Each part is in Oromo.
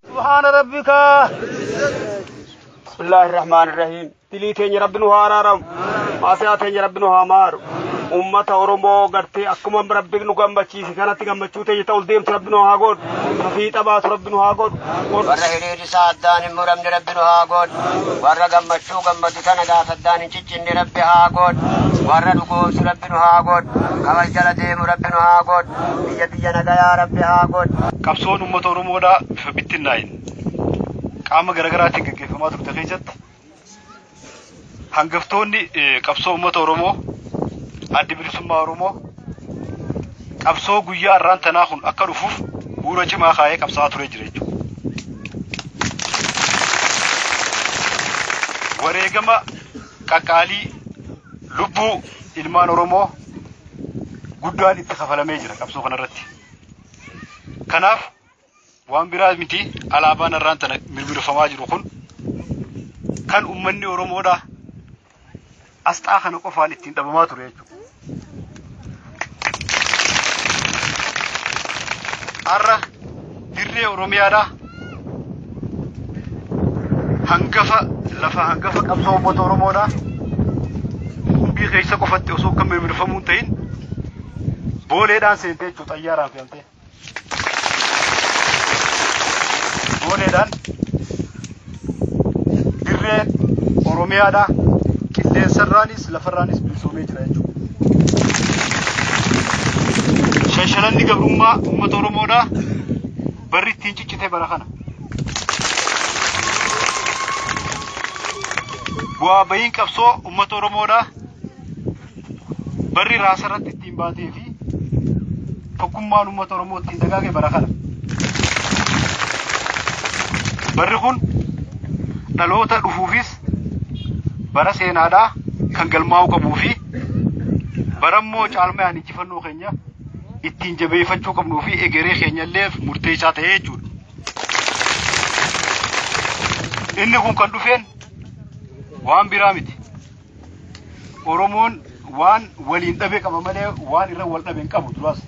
سبحان ربك بسم الله الرحمن الرحيم. Dilii teenya Rabbi nu haa araaramu, maasiyaa teenya Rabbi nu haa maaru. Ummata Oromoo gartee akkuma Rabbi nu gammachiise kanatti gammachuu teenya ta'ul deemtu Rabbi nu haa godhu, fiixa baatu Rabbi nu haa godhu. Warra hiriirri isaa addaan hin muramne Rabbi nu haa godhu. Warra gammachuu gammadu tana gaafa addaan hin ciccinne Rabbi haa godhu. Warra dhugoomsu Rabbi nu haa godhu. Kabal jala deemu Rabbi nu haa godhu. Biyya biyya nagayaa Rabbi haa godhu. Qabsoon uummata Oromoodhaa bifa bittinnaa'een qaama garaagaraatiin gaggeeffamaa turte keessatti hangaftoonni qabsoo uummata Oromoo, Addi Bilisummaa Oromoo, qabsoo guyyaa har'aan tanaa kun akka dhufuuf bu'uura cimaa kaa'ee qabsaa'aa turee jira jechuudha. Wareegama qaqqaalii lubbuu ilmaan Oromoo guddaan itti kafalamee jira qabsoo kanarratti. Kanaaf waan biraa miti, alaabaan har'aan tana mirmirfamaa jiru kun kan uummanni Oromoodhaa asxaa kana qofaan ittiin dhabamaa ture jechuudha. Har'a dirree Oromiyaadhaa hangafa lafa hangafa qabsoo uummata Oromoodhaa Qumbii keessa qofatti osoo kan mirmirfamuu hin ta'in Booleedhaan seentee jechuudha, xayyaaraan fe'amtee. Booleedhaan dirree Oromiyaadhaa qilleensarraanis lafarraanis bilisoomee jira jechuudha. Shanshalanni gabrummaa uummata Oromoodhaa barri ittiin ciccite bara kana. Bu'aa bahiin qabsoo uummata Oromoodhaa barri raasarratti ittiin baatee fi tokkummaan uummata Oromoo ittiin dagaage bara kana. Barri kun dhaloota dhufuufis bara seenaadhaa kan galmaa'uu qabuu fi bara immoo caalmayaan injifannoo keenya ittiin jabeeffachuu qabnuu fi egeree keenya illee murteessaa ta'ee jechuudha. Inni kun kan dhufeen waan biraa miti. Oromoon waan waliin dhabe qaba malee waan irra wal dhabe hin qabu duraas.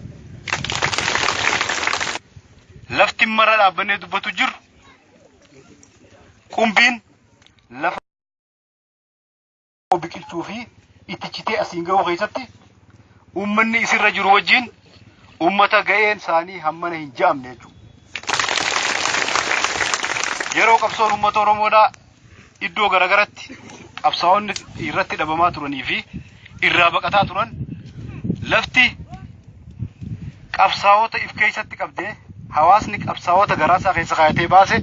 Lafti mara dhaabbannee dubbatu jiru Qumbiin lafa biqilchuu fi itti citee asiin ga'uu keessatti uummanni isirra jiru wajjin uummata ga'een isaanii hammana hin ja'amne jechuudha. Yeroo qabsoon uummata Oromoodhaa iddoo garagaratti qabsaa'onni irratti dhabamaa turanii fi irraa baqataa turan, lafti qabsaa'ota if keessatti qabdee hawaasni qabsaa'ota garaasaa keessa kaayatee baase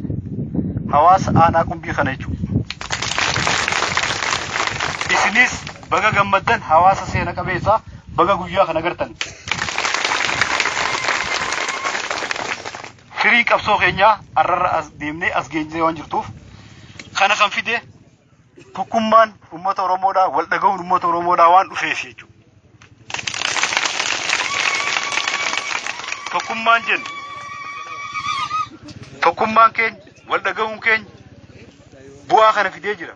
hawaasa aanaa Qumbii kana jechuudha. Isinis baga gammaddan, hawaasa seena qabeessa, baga guyyaa kana gartan. Firiin qabsoo keenyaa har'arra as deemnee as geenyee waan jirtuuf, kana kan fide tokkummaan uummata Oromoodhaa, wal dhaga'uun uummata Oromoodhaa waan dhufeef jechuudha. Tokkummaan jennu, tokkummaan keenya, wal dhaga'uun keenya bu'aa kana fidee jira.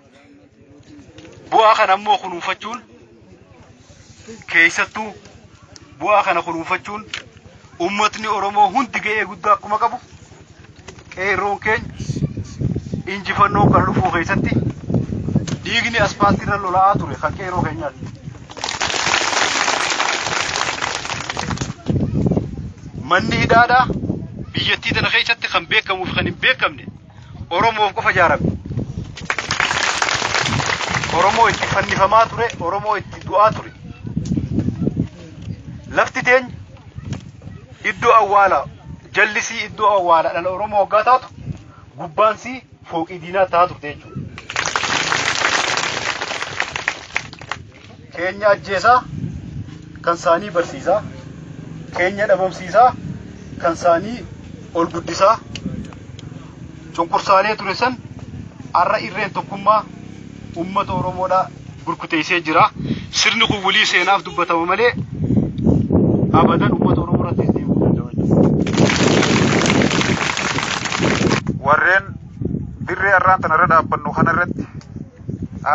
Bu'aa kana immoo kunuunfachuun, keessattuu bu'aa kana kunuunfachuun uummatni Oromoo hundi ga'ee guddaa akkuma qabu, qeerroon keenya injifannoo kana dhufuu keessatti dhiigni aspaaltiirra lola'aa ture kan qeerroo keenyaati. Manni hidhaadhaa biyyattii tana keessatti kan beekamuu fi kan hin beekamne Oromoof qofa ijaarame. Oromoo itti fannifamaa ture, Oromoo itti du'aa ture. Lafti teenya iddoo awwaalaa, jallisii iddoo awwaalaa dhala Oromoo waggaa taatu, gubbaansii fooqii diinaa ta'aa turte jechuudha. Keenya ajjeesaa, kan isaanii barsiisaa, keenya dhabamsiisaa, kan isaanii ol guddisaa, cunqursaalee ture san har'a irreen tokkummaa uummata Oromoodhaa burkuteessee jira. Sirni kun walii seenaaf dubbatama malee abadan uummata Oromoo irratti deemuu danda'u. Warreen dirree har'aan tanarra dhaabbannu kanarratti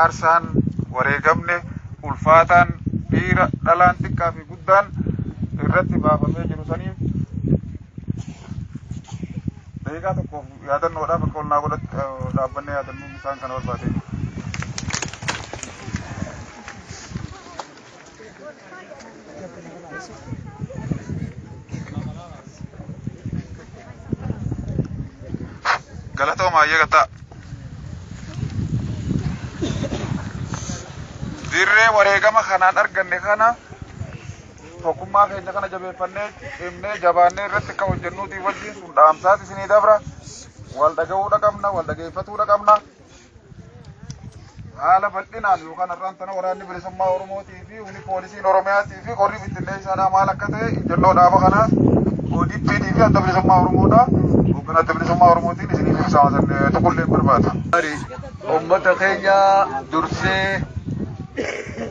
aarsaan wareegamne ulfaataan dhiira dhalaan xiqqaa fi guddaan irratti baafamee jiru saniif daqiiqaa tokkoof yaadannoodhaaf akka ol naa godhatti dhaabbannee yaadannoon isaan kana barbaade. Galatooma eegataa. Dirree wareegama kanaan arganne kana tokkummaa keenya kana jabeeffannee cimnee jabaannee irratti akka hojjennuutii wajjin sun dhaamsaati isinii dabra. Wal dhaga'uudha qabna, wal dhageeffatuudha qabna. Haala bal'inaan yookaan har'aan tana waraanni bilisummaa Oromootii fi humni poolisiin Oromiyaatii fi qorri bittinneessaadhaa maal akka ta'e ijjannoo dhaaba kanaa ODP fi adda bilisummaa Oromoodha. Hoogganaa adda bilisummaa Oromootiin isiniif ibsama tuqullee barbaada. Uummata keenya dursee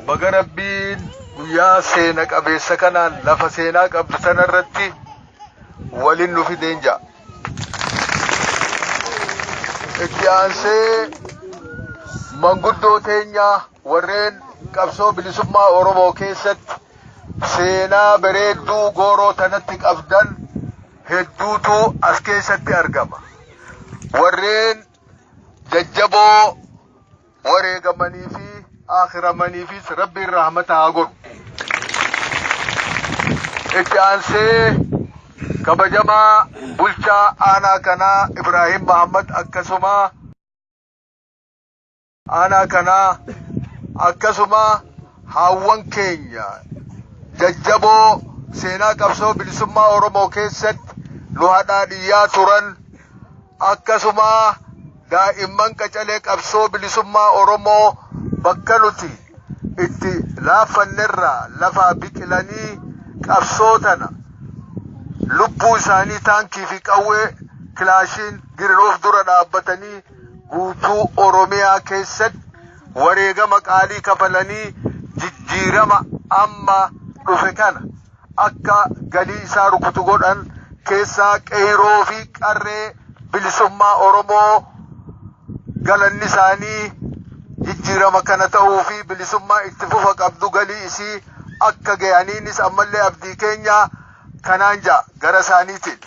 baga Rabbiin guyyaa seena qabeessa kanaan lafa seenaa qabdu sanarratti waliin nu fideen ja'a. Itti aansee manguddoo teenya warreen qabsoo bilisummaa Oromoo keessatti seenaa bareedduu gooroo tanatti qabdan hedduutu as keessatti argama. Warreen jajjaboo wareegamanii fi akhiramaniifis Rabbiin rahmata haa godhu. Itti aansee kabajamaa bulchaa aanaa kanaa Ibraahim Mahammad, akkasuma aanaa kanaa, akkasuma haawwan keenya jajjaboo seenaa qabsoo bilisummaa Oromoo keessatti nu hadhaa turan, akkasuma daa'imman qacalee qabsoo bilisummaa Oromoo bakka nuti itti laaffannerraa lafaa biqilanii qabsoo tana lubbuu isaanii taankii fi qawwee kilaashiin girinoof dura dhaabbatanii guutuu Oromiyaa keessatti wareegama qaalii kafalanii jijjiirama amma dhufe kana akka galii isaa rukutu godhan keessaa qeeroo fi qarree bilisummaa Oromoo galanni isaanii jijjiirama kana ta'uu fi bilisummaa itti fufa qabdu galii isii akka ga'aniinis ammallee abdii keenya kanaan ja'a gara isaaniitiin.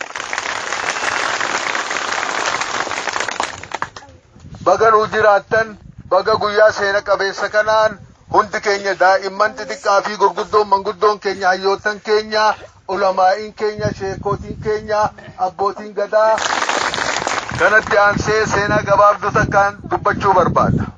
Baga nuu jiraattan, baga guyyaa seena qabeessa kanaan hundi keenya daa'imman xixiqqaa fi gurguddoon, manguddoon keenya, hayyootan keenya, ulamaa'iin keenya, sheekootiin keenya, abbootiin gadaa. Kanatti aansee seenaa gabaabduu takkaan dubbachuu barbaada.